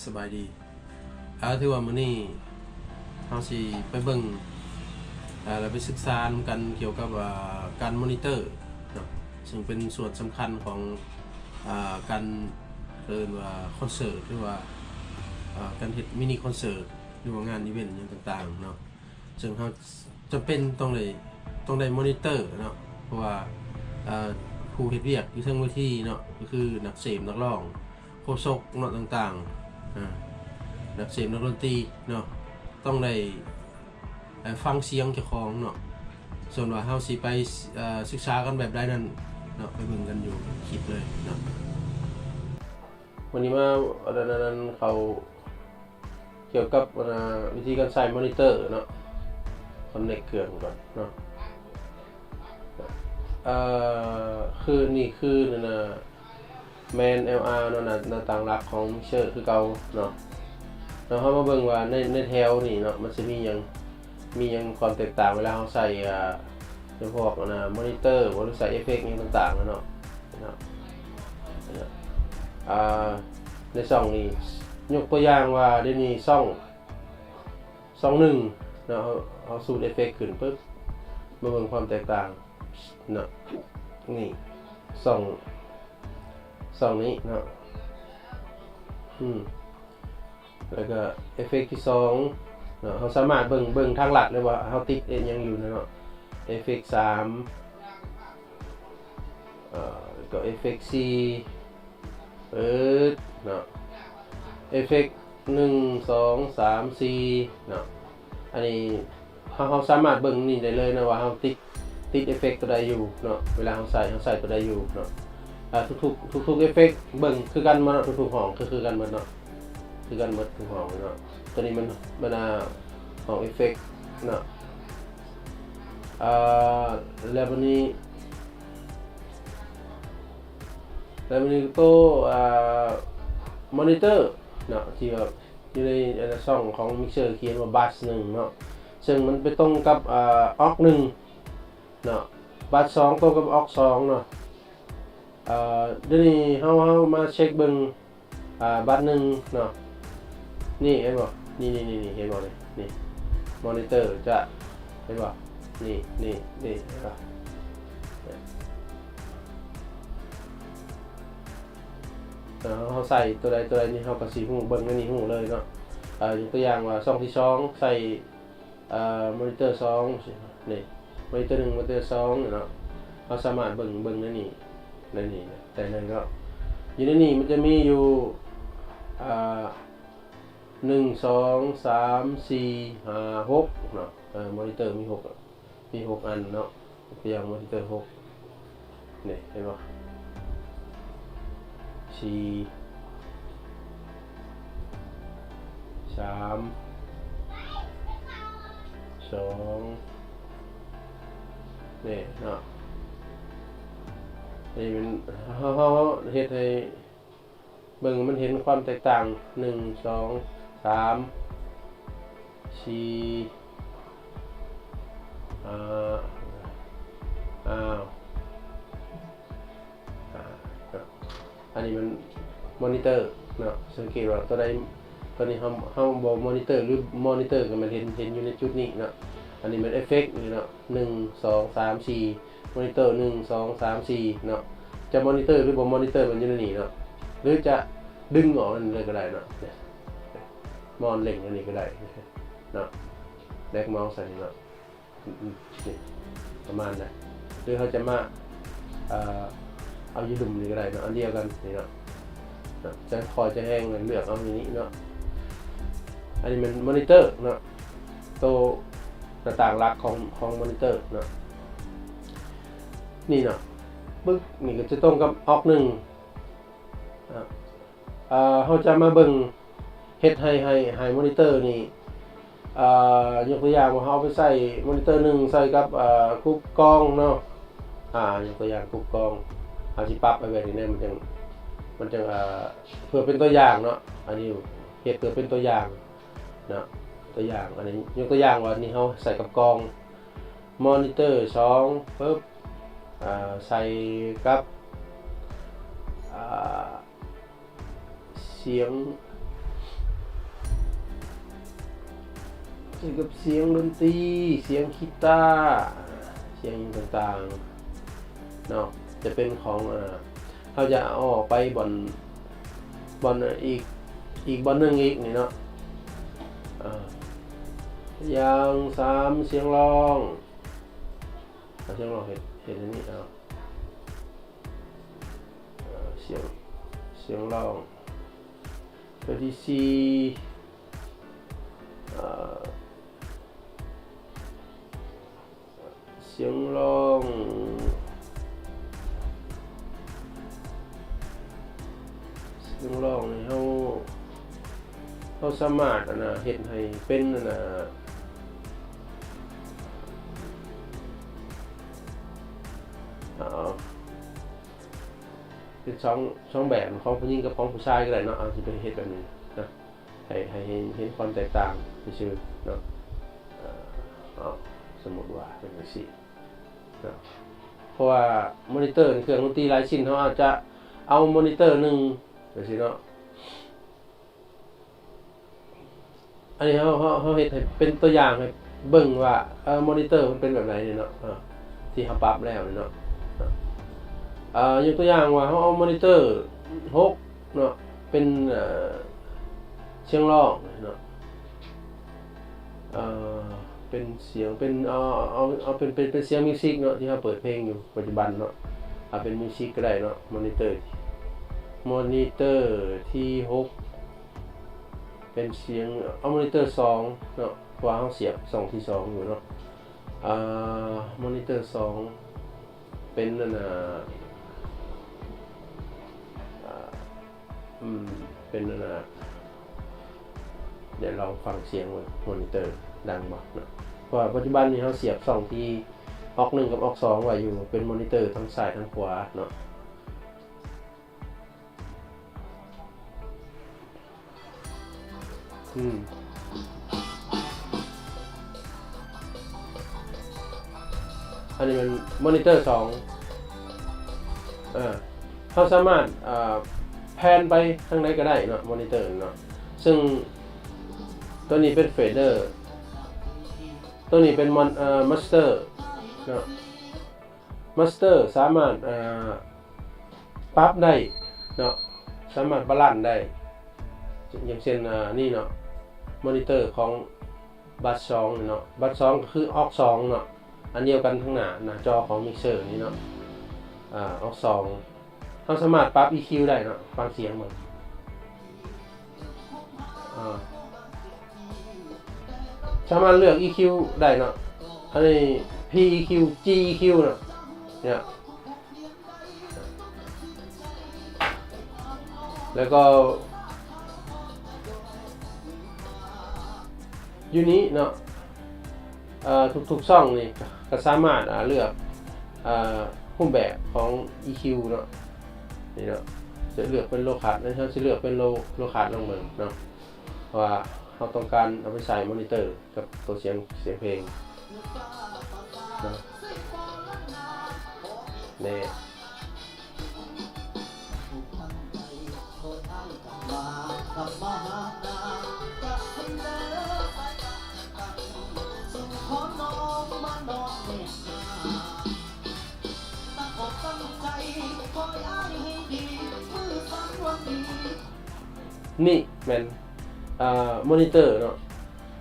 ສະບາຍດີ ອາ ຖືວ່າມື້ນີ້ເຮົາຊິໄປເບິ່ງ ອາ ແລະ ໄປສຶກສານຳກັນກ່ຽວກັບ ອາ ການມໍນິເຕີເນາະ ເຊິ່ງເປັນສ່ວນສຳຄັນຂອງ ອາ ການ ເອີ້ນວ່າຄອນເສີດ ຫຼືວ່າ ອາ ການເຮັດມິນິຄອນເສີດ ຫຼືວ່າງານອີເວັນຫຍັງຕ່າງໆເນາະ ເຊິ່ງເຮົາຈຳເປັນຕ້ອງໄດ້ ຕ້ອງໄດ້ມໍນິເຕີເນາະ ເພາະວ່າ ອາ ຜູ້ເຮັດວຽກຢູ່ເທິງເວທີເນາະ ກໍຄືນັກເສບ ນັກຮ້ອງ ໂຄສົກເນາະ ຕ່າງໆ ອາ ນັກເສບ ນັກດົນຕີເນາະ ຕ້ອງໄດ້ ເອີ ຟັງສຽງເຈົ້າຂອງເນາະ ສ່ວນວ່າເຮົາຊິໄປ ເອີ ສຶກສາກັນແບບໃດນັ້ນເນາະ ໄປເບິ່ງກັນຢູ່ຄລິບເລີຍເນາະ. ມື້ນີ້ມາ ອັນນັ້ນ ອັນນັ້ນ ເຂົ້າກ່ຽວກັບ ອັນນ່າ ວິທີການໃຊ້ມໍນິເຕີເນາະ ຄອນເນັກເຄື່ອງກ່ອນເນາະ ເອີ ຄືນີ້ຄື ອັນນ່າ ແມ່ນ ແອລອາ ເນາະ ໜ້າ ໜ້າຕ່າງຫຼັກຂອງມິກເຊີຄືເກົ່າເນາະ ແລ້ວເຮົາມາເບິ່ງວ່າໃນ ໃນແຖວນີ້ເນາະ ມັນຊິມີຫຍັງ ມີຫຍັງຄວາມແຕກຕ່າງເວລາເຮົາໃຊ້ ອາ ໃນພວກ ອັນນ່າ ມໍນິເຕີ ຫຼືໃຊ້ເອເຟັກຫຍັງຕ່າງໆເນາະ ເນາະ ອາ ໃນຊ່ອງນີ້ ຍົກຕົວຢ່າງວ່າດຽວນີ້ຊ່ອງ ຊ່ອງໜຶ່ງເນາະ ເຮົາ ເຮົາສູດເອເຟັກຂຶ້ນປຶບ ມາເບິ່ງຄວາມແຕກຕ່າງເນາະ ນີ້ ຊ່ອງ ຊ່ອງນີ້ເນາະ ອືມ ແລ້ວກໍເອເຟັກທີສອງເນາະ ເຮົາສາມາດເບິ່ງ ເບິ່ງທາງລັດໄດ້ວ່າເຮົາຕິດເຮັດຫຍັງຢູ່ເນາະ ເອເຟັກສາມ ເອີ ແລ້ວກໍເອເຟັກສີ່ ເປີດເນາະ ເອເຟັກໜຶ່ງ ສອງ ສາມ ສີ່ເນາະ ອັນນີ້ເຮົາ ເຮົາສາມາດເບິ່ງນີ້ໄດ້ເລີຍເນາະ ວ່າເຮົາຕິດ ຕິດເອເຟັກຕົວໃດຢູ່ເນາະ ເວລາເຮົາໃຊ້ ເຮົາໃຊ້ຕົວໃດຢູ່ເນາະ ອາ ທຸກໆ ທຸກໆເອເຟັກເບິ່ງຄືກັນໝົດເນາະ ທຸກໆຫ້ອງຄື ຄືກັນໝົດເນາະ ຄືກັນໝົດທຸກຫ້ອງເນາະ ຕົວນີ້ມັນ ມັນ ອາ ຫ້ອງເອເຟັກເນາະ ອາ ແລ້ວບັດນີ້ ແລ້ວບັດນີ້ໂຕ ອາ ມໍນິເຕີເນາະ ທີ່ວ່າຢູ່ໃນ ອັນນ່າ ຊ່ອງຂອງມິກເຊີຂຽນວ່າບັດໜຶ່ງເນາະ ເຊິ່ງມັນໄປຕົງກັບ ອາ ອອກໜຶ່ງເນາະ ບັດສອງຕົງກັບອອກສອງເນາະ ອາ ດຽວນີ້ເຮົາ ເຮົາມາເຊັກເບິ່ງ ອາ ບັດໜຶ່ງເນາະ ນີ້ເຫັນບໍ່ ນີ້ໆໆ ເຫັນບໍ່ນີ້ ນີ້ມໍນິເຕີຈະ ເຫັນບໍ່ ນີ້ ນີ້ ນີ້ ເຫັນບໍ່ ເຮົາໃສ່ຕົວໃດຕົວໃດນີ້ ເຮົາກໍຊິຮູ້ ເບິ່ງໃນນີ້ຮູ້ເລີຍເນາະ ອາ ຍົກຕົວຢ່າງວ່າຊ່ອງທີສອງໃສ່ ເອີ ມໍນິເຕີສອງ ນີ້ ມໍນິເຕີໜຶ່ງ ມໍນິເຕີສອງນີ້ເນາະ ເຮົາສາມາດເບິ່ງ ເບິ່ງໃນນີ້ ໃນນີ້ໄດ້ເລີຍເນາະ ຢູ່ໃນນີ້ມັນຈະມີຢູ່ ອາ ໜຶ່ງ ສອງ ສາມ ສີ່ ຫ້າ ຫົກເນາະ ເອີ ມໍນິເຕີມີຫົກ ມີຫົກອັນເນາະ ຍົກຕົວຢ່າງມໍນິເຕີຫົກ ນີ້ເຫັນບໍ່ ສີ່ ສາມ ສອງ ນີ້ເນາະ ນີ້ແມ່ນເຮົາ ເຮົາ ເຮົາເຮັດໃຫ້ ເບິ່ງມັນເຫັນຄວາມແຕກຕ່າງ ໜຶ່ງ ສອງ ສາມ ສີ່ ຫ້າ ອ້າວ ອ່າ ອັນນີ້ມັນມໍນິເຕີເນາະ ສັງເກດວ່າຕົວໃດ ຕອນນີ້ເຮົາ ເຮົາບໍ່ມໍນິເຕີ ຫຼືມໍນິເຕີກໍແມ່ນເຫັນ ເຫັນຢູ່ໃນຈຸດນີ້ເນາະ ອັນນີ້ແມ່ນເອເຟັກນີ້ເນາະ ໜຶ່ງ ສອງ ສາມ ສີ່ ມໍນິເຕີ ໜຶ່ງ ສອງ ສາມ ສີ່ເນາະ ຈະມໍນິເຕີ ຫຼືບໍ່ມໍນິເຕີ ມັນຢູ່ໃນນີ້ເນາະ ຫຼືຈະດຶງອອກນັ້ນເລີຍກໍໄດ້ເນາະ ມອນເລັ່ງອັນນີ້ກໍໄດ້ເນາະ ແບັກເມົາສ໌ໃສ່ນີ້ເນາະ ອືມ ນີ້ ປະມານນັ້ນ ຫຼືເຮົາຈະມາ ເອີ ເອົາຢູ່ລຸ່ມນີ້ກໍໄດ້ເນາະ ອັນດຽວກັນນີ້ເນາະ ຈະຄ່ອຍຈະແຮງ ເລືອກເອົາຢູ່ນີ້ເນາະ ອັນນີ້ແມ່ນມໍນິເຕີເນາະ ໂຕໜ້າຕ່າງຫຼັກຂອງ ຂອງມໍນິເຕີເນາະ ນີ້ເນາະ ປຶກ ນີ້ກໍຈະຕົງກັບອອກໜຶ່ງ ເຮົາຈະມາເບິ່ງ ເຮັດໃຫ້ ໃຫ້ ໃຫ້ມໍນິເຕີນີ້ ຍົກຕົວຢ່າງວ່າເຮົາເອົາໄປໃສ່ມໍນິເຕີໜຶ່ງໃສ່ກັບ ເອີ ກຸກກອງເນາະ ຍົກຕົວຢ່າງກຸກກອງ ເຮົາຊິປັບໄປແບບນີ້ແນ່ ມັນຈັ່ງ ມັນຈັ່ງ ເພື່ອເປັນຕົວຢ່າງເນາະ ອັນນີ້ເຮັດເພື່ອເປັນຕົວຢ່າງເນາະ ຕົວຢ່າງ ອັນນີ້ຍົກຕົວຢ່າງວ່ານີ້ເຮົາໃສ່ກັບກອງ ມໍນິເຕີສອງ ປຶບ ໃສ່ກັບ ສຽງ ກ່ຽວກັບສຽງດົນຕີ, ສຽງກີຕາ, ສຽງຫຍັງຕ່າງໆເນາະ, ຈະເປັນຂອງ ເຮົາຈະເອົາອອກໄປບ່ອນ ບ່ອນອີກ ອີກບ່ອນໜຶ່ງອີກນີ້ເນາະ. ຢ່າງສາມ ສຽງຮ້ອງ, ສຽງຮ້ອງເຮັດ ເຮັດອັນນີ້ເນາະ. ສຽງ ສຽງຮ້ອງ ຕົວທີສີ່ ສຽງຮ້ອງ ສຽງຮ້ອງນີ້ເຮົາ ເຮົາສາມາດອັນນ່າເຮັດໃຫ້ເປັນອັນນ່າ ເປັນສອງ ສອງແບບ ຂອງຜູ້ຍິງກັບຂອງຜູ້ຊາຍກໍໄດ້ເນາະ. ເຮົາຊິໄປເຮັດແບບນີ້ນະ ໃຫ້ ໃຫ້ເຫັນ ເຫັນຄວາມແຕກຕ່າງຊື່ໆເນາະ. ເອົາ ສົມມຸດວ່າເປັນຈັ່ງຊີ້ເນາະ ເພາະວ່າມໍນິເຕີ ເຄື່ອງດົນຕີຫຼາຍຊິ້ນ ເຮົາອາດຈະເອົາມໍນິເຕີໜຶ່ງຈັ່ງຊີ້ເນາະ. ອັນນີ້ເຮົາ ເຮົາ ເຮົາເຮັດໃຫ້ເປັນຕົວຢ່າງໃຫ້ເບິ່ງວ່າ ເອີ ມໍນິເຕີມັນເປັນແບບໃດນີ້ເນາະ ເອີ ທີ່ເຮົາປັບແລ້ວນີ້ເນາະ. ເອີ ຍົກຕົວຢ່າງວ່າເຮົາເອົາມໍນິເຕີຫົກເນາະ ເປັນ ເອີ ສຽງຮ້ອງເນາະ ເອີ ເປັນສຽງ ເປັນ ເອົາ ເອົາ ເອົາເປັນ ເປັນ ເປັນສຽງມິວສິກເນາະ ທີ່ເຮົາເປີດເພງຢູ່ປັດຈຸບັນເນາະ. ເອົາເປັນມິວສິກກໍໄດ້ເນາະ ມໍນິເຕີ ມໍນິເຕີທີຫົກ ເປັນສຽງ ເອົາມໍນິເຕີສອງເນາະ ເພາະວ່າເຮົາສຽບຊ່ອງທີສອງຢູ່ເນາະ. ເອີ ມໍນິເຕີສອງ ເປັນອັນນ່າ ເປັນອັນນ່າ ດຽວລອງຟັງສຽງເບິ່ງ ມໍນິເຕີດັງບໍ່ເນາະ. ເພາະວ່າປັດຈຸບັນນີ້ເຮົາສຽບຊ່ອງທີ່ອອກໜຶ່ງກັບອອກສອງໄວ້ຢູ່ ເປັນມໍນິເຕີທັງຊ້າຍທັງຂວາເນາະ. ອືມ ອັນນີ້ແມ່ນມໍນິເຕີສອງ ເອີ ເຮົາສາມາດ ເອີ ແພນໄປທາງໃດກໍໄດ້ເນາະ ມໍນິເຕີເນາະ. ເຊິ່ງຕົວນີ້ເປັນເຟດເດີ ຕົວນີ້ເປັນມອນ ເອີ ມາສເຕີເນາະ. ມາສເຕີສາມາດ ເອີ ປັບໄດ້ເນາະ ສາມາດບາລານໄດ້ ຢ່າງເຊັ່ນ ອາ ນີ້ເນາະ ມໍນິເຕີຂອງບັດສອງນີ້ເນາະ ບັດສອງກໍຄືອອກສອງເນາະ ອັນດຽວກັນທາງໜ້າ ໜ້າຈໍຂອງມິກເຊີນີ້ເນາະ ອາ ອອກສອງ. ເຮົາສາມາດປັບອີຄິວໄດ້ເນາະ ຟັງສຽງເບິ່ງ ອາ ສາມາດເລືອກອີຄິວໄດ້ເນາະ ອັນນີ້ ພີອີຄິວ ຈີອີຄິວເນາະ ເນຍ ແລ້ວກໍຢູ່ນີ້ເນາະ ເອີ ທຸກໆຊ່ອງນີ້ກໍສາມາດ ອາ ເລືອກ ອາ ຮູບແບບຂອງອີຄິວເນາະ ນີ້ເນາະ ຈະເລືອກເປັນໂລຄັດ ແລ້ວເຮົາຊິເລືອກເປັນໂລ ໂລຄັດລອງເບິ່ງເນາະ ເພາະວ່າເຮົາຕ້ອງການເອົາໄປໃສ່ມໍນິເຕີກັບໂຕສຽງ ສຽງເພງເນາະ ແນ່. ນີ້ແມ່ນ ເອີ ມໍນິເຕີເນາະ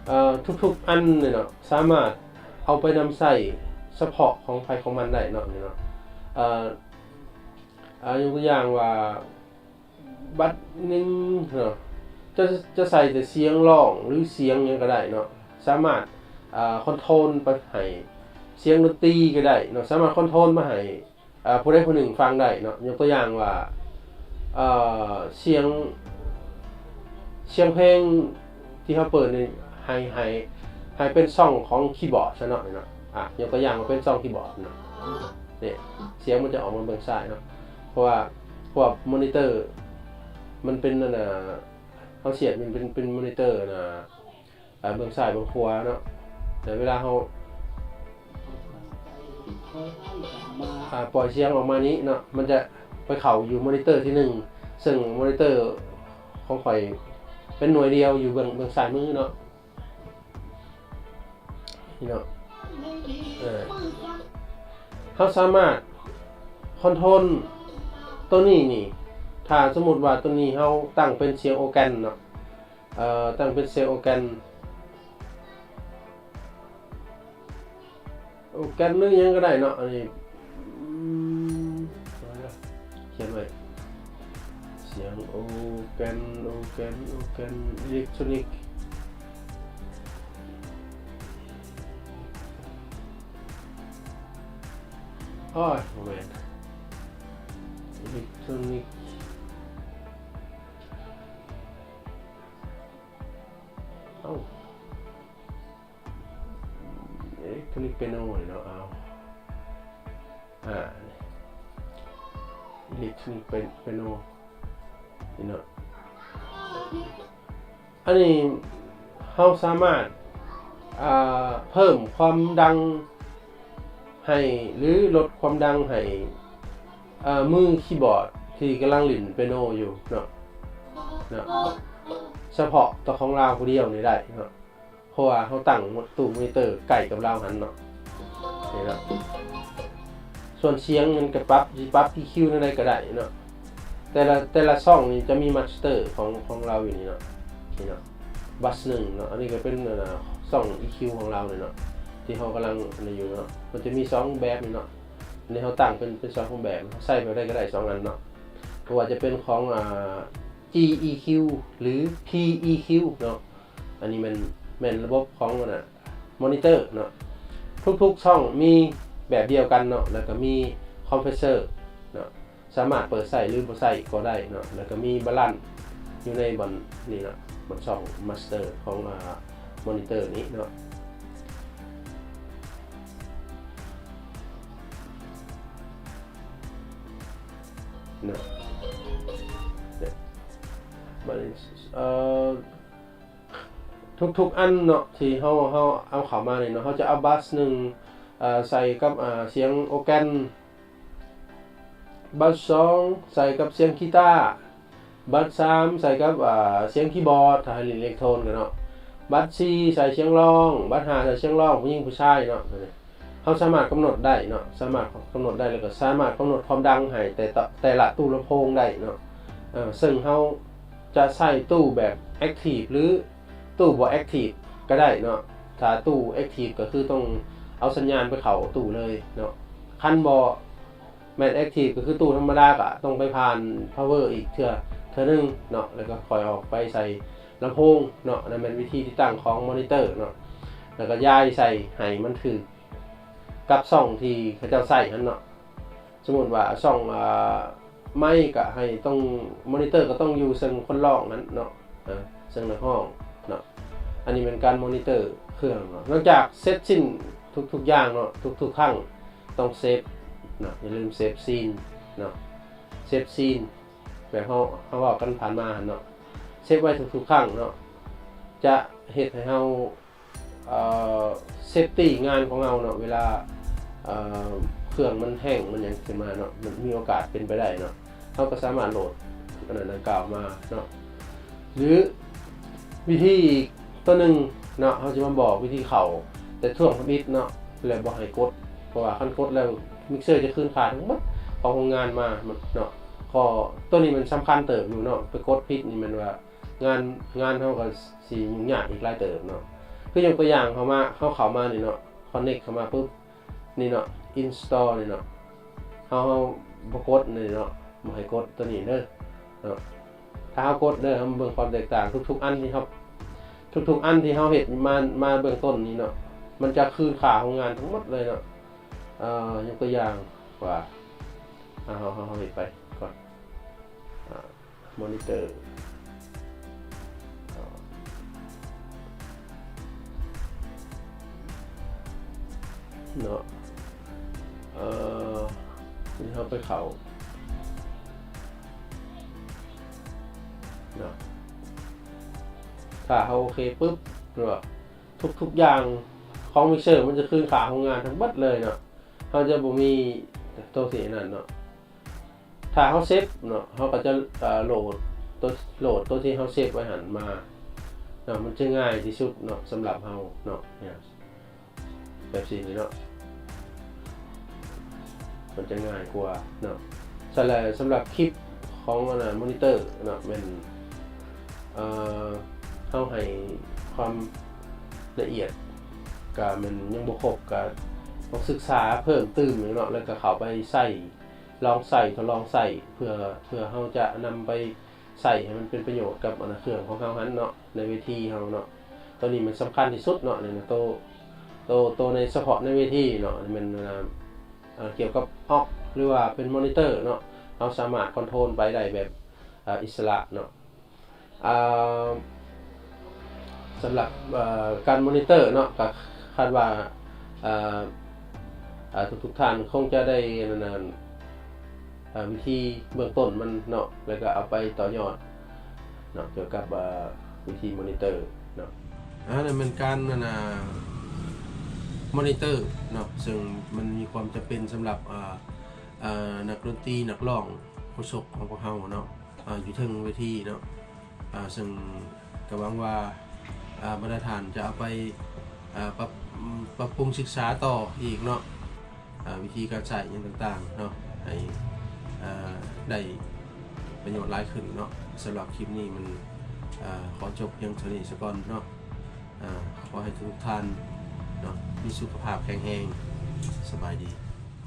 ເອີ ທຸກໆອັນນີ້ເນາະ ສາມາດເອົາໄປນຳໃຊ້ສະເພາະຂອງໃຜຂອງມັນໄດ້ເນາະ ນີ້ເນາະ ເອີ ອາ ຍົກຕົວຢ່າງວ່າ ບັດໜຶ່ງເນາະ ຈະ ຈະໃສ່ແຕ່ສຽງຮ້ອງ ຫຼື ສຽງຫຍັງກໍໄດ້ເນາະ ສາມາດ ອາ ຄອນໂທຣໄປໃຫ້ ສຽງດົນຕີກໍໄດ້ເນາະ ສາມາດຄອນໂທຣມາໃຫ້ ອາ ຜູ້ໃດຜູ້ໜຶ່ງຟັງໄດ້ເນາະ. ຍົກຕົວຢ່າງວ່າ ເອີ ສຽງ ສຽງເພງທີ່ເຮົາເປີດນີ້ ໃຫ້ ໃຫ້ ໃຫ້ເປັນຊ່ອງຂອງຄີບອດຊະເນາະ ນີ້ເນາະ. ອາ ຍົກຕົວຢ່າງວ່າເປັນຊ່ອງຄີບອດເນາະ ນີ້ ສຽງມັນຈະອອກມາເບື້ອງຊ້າຍເນາະ ເພາະວ່າ ເພາະວ່າມໍນິເຕີມັນເປັນ ອັນນ່າ ເຮົາສຽບມັນເປັນ ເປັນມໍນິເຕີ ອັນນ່າ ເບື້ອງຊ້າຍເບື້ອງຂວາເນາະ ແຕ່ເວລາເຮົາ ອາ ປ່ອຍສຽງອອກມານີ້ເນາະ ມັນຈະໄປເຂົ້າຢູ່ມໍນິເຕີທີໜຶ່ງ ເຊິ່ງມໍນິເຕີຂອງຂ້ອຍເປັນໜ່ວຍດຽວຢູ່ເບື້ອງ ເບື້ອງຊ້າຍມືເນາະ. ເນາະ ເອີ ເຮົາສາມາດຄອນໂທຣນໂຕນີ້ນີ້ ຖ້າສົມມຸດວ່າໂຕນີ້ເຮົາຕັ້ງເປັນສຽງໂອແກນເນາະ ເອີ ຕັ້ງເປັນສຽງໂອແກນ ໂອແກນ ຫຼື ຫຍັງກໍໄດ້ເນາະ ອັນນີ້ ອືມ ຂຽນໄວ້ ສຽງໂອແກນ ໂອແກນ ໂອແກນ ອີເລັກໂທຣນິກ ໂອ້ຍ ບໍ່ແມ່ນ ອີເລັກໂທຣນິກ ເອົ້າ ເອເລັກໂທຣນິກເປຍໂນນີ້ເນາະ ເອົາ ອ່າ ອີເລັກໂທຣນິກເປຍໂນນີ້ເນາະ ອັນນີ້ເຮົາສາມາດ ອ່າ ເພີ່ມຄວາມດັງໃຫ້ ຫຼື ລົດຄວາມດັງໃຫ້ ເອີ ມືຄີບອດທີ່ກຳລັງຫຼິ້ນເປຍໂນຢູ່ເນາະ ເນາະ ສະເພາະແຕ່ຂອງລາວຜູ້ດຽວນີ້ໄດ້ເນາະ ເພາະວ່າເຮົາຕັ້ງຕູ້ມອນິເຕີໃກ້ກັບລາວຫັ້ນເນາະ ນີ້ເນາະ ສ່ວນສຽງມັນກໍປັບ ຊິປັບ ອີຄິວ ແນວໃດກໍໄດ້ເນາະ ແຕ່ລະ ແຕ່ລະຊ່ອງນີ້ຈະມີມາສເຕີຂອງ ຂອງລາວຢູ່ນີ້ເນາະ ນີ້ເນາະ ບັດໜຶ່ງເນາະ ອັນນີ້ກໍເປັນ ເອີ ຊ່ອງ ອີຄິວ ຂອງລາວນີ້ເນາະ ທີ່ເຮົາກຳລັງອັນນີ້ຢູ່ເນາະ ມັນຈະມີສອງແບບນີ້ເນາະ ອັນນີ້ເຮົາຕັ້ງເປັນ ເປັນສອງຮູບແບບ ເຮົາໃຊ້ແບບໃດກໍໄດ້ສອງອັນເນາະ ບໍ່ວ່າຈະເປັນຂອງ ອ່າ ຈີ ອີຄິວ ຫຼື ພີ ອີຄິວ ເນາະ ອັນນີ້ແມ່ນ ແມ່ນລະບົບຂອງ ອັນນ່າ ມອນິເຕີເນາະ ທຸກໆຊ່ອງມີແບບດຽວກັນເນາະ ແລ້ວກໍມີຄອມເພຣສເຊີເນາະ ສາມາດເປີດໃຊ້ ຫຼື ບໍ່ໃຊ້ກໍໄດ້ເນາະ ແລ້ວກໍມີບາລານຢູ່ໃນບ່ອນນີ້ເນາະ ບ່ອນຊ່ອງມາສເຕີຂອງ ອ່າ ມອນິເຕີນີ້ເນາະ ເນາະ ບາດນີ້ ເອີ ທຸກໆອັນເນາະ ທີ່ເຮົາ ເຮົາເອົາເຂົ້າມານີ້ເນາະ ເຮົາຈະເອົາບັດໜຶ່ງ ເອີ ໃສ່ກັບ ອ່າ ສຽງໂອແກນ ບັດສອງໃສ່ກັບສຽງກີຕາ ບັດສາມໃສ່ກັບ ອ່າ ສຽງຄີບອດ ຖ້າໃຫ້ຫຼິ້ນເອເລັກໂທນກັນເນາະ ບັດສີ່ໃສ່ສຽງຮ້ອງ ບັດຫ້າໃສ່ສຽງຮ້ອງ ຜູ້ຍິງຜູ້ຊາຍເນາະ ເຮົາສາມາດກຳນົດໄດ້ເນາະ ສາມາດກຳນົດໄດ້ ແລ້ວກໍສາມາດກຳນົດຄວາມດັງໃຫ້ແຕ່ ແຕ່ລະຕູ້ລຳໂພງໄດ້ເນາະ ເຊິ່ງເຮົາຈະໃຊ້ຕູ້ແບບແອັກທີບ ຫຼື ຕູ້ບໍ່ແອັກທີບກໍໄດ້ເນາະ ຖ້າຕູ້ແອັກທີບກໍຄືຕ້ອງເອົາສັນຍານໄປເຂົ້າຕູ້ເລີຍເນາະ ຄັນບໍ່ແມ່ນແອັກທີບກໍຄືຕູ້ທຳມະດາ ກໍຕ້ອງໄປຜ່ານພາວເວີອີກເທື່ອ ເທື່ອໜຶ່ງເນາະ ແລ້ວກໍຄ່ອຍອອກໄປໃສ່ລຳໂພງເນາະ ອັນນັ້ນແມ່ນວິທີຕິດຕັ້ງຂອງມອນິເຕີເນາະ ແລ້ວກໍຢາຍໃສ່ໃຫ້ມັນຖືກ ກັບຊ່ອງທີ່ເຂົາເຈົ້າໃຊ້ຫັ້ນເນາະ ສົມມຸດວ່າຊ່ອງ ອ່າ ໄມກະໃຫ້ຕ້ອງ ມອນິເຕີກໍຕ້ອງຢູ່ເຊິ່ງຄົນຮ້ອງຫັ້ນເນາະ ເອີ ເຊິ່ງນັກຮ້ອງເນາະ ອັນນີ້ແມ່ນການມອນິເຕີເຄື່ອງເນາະ ຫຼັງຈາກເສັດສິ້ນທຸກໆຢ່າງເນາະ ທຸກໆຄັ້ງຕ້ອງເຊບເນາະ ຢ່າລືມເຊບຊີນເນາະ ເຊບຊີນ ແບບເຮົາ ເຮົາເວົ້າກັນຜ່ານມາຫັ້ນເນາະ ເຊບໄວ້ທຸກໆຄັ້ງເນາະ ຈະເຮັດໃຫ້ເຮົາ ເອີ ເຊບຕີ້ງານຂອງເຮົາເນາະ ເວລາ ເອີ ເຄື່ອງມັນແຮງ ມັນຫຍັງຂຶ້ນມາເນາະ ມັນມີໂອກາດເປັນໄປໄດ້ເນາະ ເຮົາກໍສາມາດໂຫຼດອັນນັ້ນດັ່ງກ່າວມາເນາະ ຫຼື ວິທີອີກຕົວໜຶ່ງເນາະ ເຮົາຈະມາບອກວິທີເຂົ້າ ແຕ່ຊ່ວງທຳອິດເນາະ ແລະ ບໍ່ໃຫ້ກົດ ເພາະວ່າຄັນກົດແລ້ວມິກເຊີຈະຄືນຄ່າທັງໝົດຂອງໂຮງງານມາເນາະ ຂໍ້ຕົວນີ້ມັນສຳຄັນເຕີບຢູ່ເນາະ ໄປກົດຜິດນີ້ແມ່ນວ່າ ງານ ງານເຮົາກໍຊິຫຍຸ້ງຍາກອີກຫຼາຍເຕີບເນາະ ຄືຍົກຕົວຢ່າງເຮົາມາ ເຮົາເຂົ້າມານີ້ເນາະ ຄອນເນັກເຂົ້າມາປຶບ ນີ້ເນາະ ອິນສະຕໍນີ້ເນາະ ເຮົາ ເຮົາບໍ່ກົດນີ້ເນາະ ບໍ່ໃຫ້ກົດຕົວນີ້ເດີເນາະ ຖ້າເຮົາກົດເດີ ເຮົາມາເບິ່ງຄວາມແຕກຕ່າງ ທຸກໆອັນທີ່ເຮົາ ທຸກໆອັນທີ່ເຮົາເຮັດມາ ມາເບື້ອງຕົ້ນນີ້ເນາະ ມັນຈະຄືນຄ່າໂຮງງານທັງໝົດເລີຍເນາະ ເອີ ຍົກຕົວຢ່າງວ່າ ເຮົາ ເຮົາ ເຮົາເຮັດໄປກ່ອນ ອ່າ ມອນິເຕີ ເນາະ ເອີ ນີ້ເຮົາໄປເຂົ້າເນາະ ຖ້າເຮົາໂອເຄປຶບ ເນາະ ທຸກໆຢ່າງຂອງມິກເຊີມັນຈະຄືນຄ່າໂຮງງານທັງເບິດເລີຍເນາະ ເຮົາຈະບໍ່ມີໂຕທີ່ອັນນັ້ນເນາະ ຖ້າເຮົາເຊບເນາະ ເຮົາກໍຈະ ເອີ ໂຫຼດໂຕ ໂຫຼດໂຕທີ່ເຮົາເຊບໄວ້ຫັ້ນມາເນາະ ມັນຈະງ່າຍທີ່ສຸດເນາະ ສຳລັບເຮົາເນາະ ເນຍ ແບບຊີ້ນີ້ເນາະ ມັນຈະງ່າຍກວ່າເນາະ. ສະ ແລະ ສຳລັບຄລິບຂອງອັນນ່າ ມອນິເຕີເນາະ ແມ່ນ ເອີ່ ເຮົາໃຫ້ຄວາມລະອຽດກະແມ່ນຍັງບໍ່ຄົບ ກະຕ້ອງສຶກສາເພີ່ມຕື່ມເນາະ ແລ້ວກະເຂົ້າໄປໃຊ້ ລອງໃຊ້ ທົດລອງໃຊ້ ເພື່ອ ເພື່ອເຮົາຈະນຳໄປໃຊ້ໃຫ້ມັນເປັນປະໂຫຍດກັບອັນນ່າ ເຄື່ອງຂອງເຮົາຫັ້ນເນາະ ໃນເວທີເຮົາເນາະ. ໂຕນີ້ມັນສຳຄັນທີ່ສຸດເນາະ ໃນໂຕ ໂຕ ໂຕໃນ ສະເພາະໃນເວທີເນາະ ແມ່ນ ເອີ່ ກ່ຽວກັບອອກ ຫຼືວ່າເປັນມອນິເຕີເນາະ ເຮົາສາມາດຄອນໂທຣນໄປໄດ້ແບບ ເອີ່ ອິດສະຫຼະເນາະ. ອ່າ ສຳລັບ ເອີ່ ການມອນິເຕີເນາະ ກໍຄາດວ່າ ເອີ່ ເອີ່ ທຸກໆທ່ານຄົງຈະໄດ້ອັນນັ້ນ ເອີ່ ວິທີເບື້ອງຕົ້ນມັນເນາະ ແລ້ວກໍເອົາໄປຕໍ່ຍອດເນາະ ກ່ຽວກັບ ເອີ່ ວິທີມອນິເຕີເນາະ. ອັນນັ້ນແມ່ນການອັນນ່າ ມອນິເຕີເນາະ ເຊິ່ງມັນມີຄວາມຈຳເປັນສຳລັບ ເອີ່ ເອີ່ ນັກດົນຕີ ນັກຮ້ອງ ໂຄສົກຂອງພວກເຮົາເນາະ ເອີ່ ຢູ່ເທິງເວທີເນາະ. ເຊິ່ງກໍຫວັງວ່າ ເອີ່ ບັນດາທ່ານຈະເອົາໄປ ເອີ່ ປັບ ປັບປຸງສຶກສາຕໍ່ອີກເນາະ ເອີ່ ວິທີການໃຊ້ຫຍັງຕ່າງໆເນາະ ໃຫ້ ເອີ່ ໄດ້ປະໂຫຍດຫຼາຍຂຶ້ນເນາະ. ສຳລັບຄລິບນີ້ມັນ ເອີ່ ຂໍຈົບພຽງເທົ່ານີ້ສາກ່ອນເນາະ. ເອີ່ ຂໍໃຫ້ທຸກໆທ່ານເນາະ ມີສຸຂະພາບແຂງແຮງ. ສະບາຍດີ.